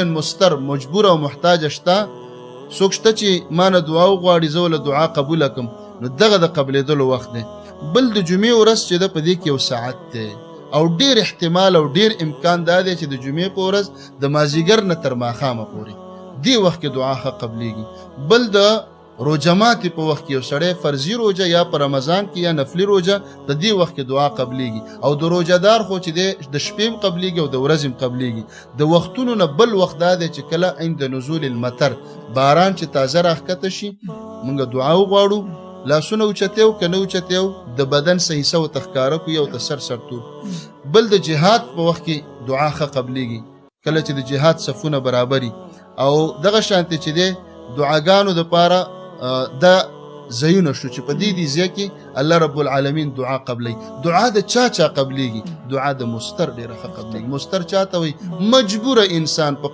مستر، مجبور او محتاج شته؟ څوک شته چې ما نه دعا وغواړي، زه له دعا قبوله کړم؟ نو دغه د قبلېدلو وخت دی. بل د جمعې ورځ چې ده، په دې کې یو ساعت دی او ډیر احتمال او ډیر امکان دا دی چې د جمعې په ورځ د مازیګر نه تر ماښامه پورې دې وخت کې دعا ښه قبلیږي. بل د روژه ماتې په وخت کې یو سړی فرضي روژه یا په رمضان کې یا نفلي روژه، د دې وخت کې دعا قبلیږي. او د روژهدار خو چې دی د شپې هم قبلیږي او د ورځې هم قبلیږي. د وختونو نه بل وخت دا دی چې کله عند نزول المطر، باران چې تازه راښکته شي، موږ دعا وغواړو، لاسونه اوچتیو که نه اوچتیو، د بدن څه حصه ورته ښکاره کړو او ته سر سر تور. بل د جهاد په وخت کې دعا ښه قبلیږي، کله چې د جهاد صفونه برابري. او دغه شانتې چې دی دعاګانو دپاره دا ځایونه شو چې په دې دې ځای کې الله رب العالمین دعا قبلوي. دعا د چا چا قبلیږي؟ دعا د مستر ډېره ښه قبلیږي. مستر چاته وایي؟ مجبوره انسان په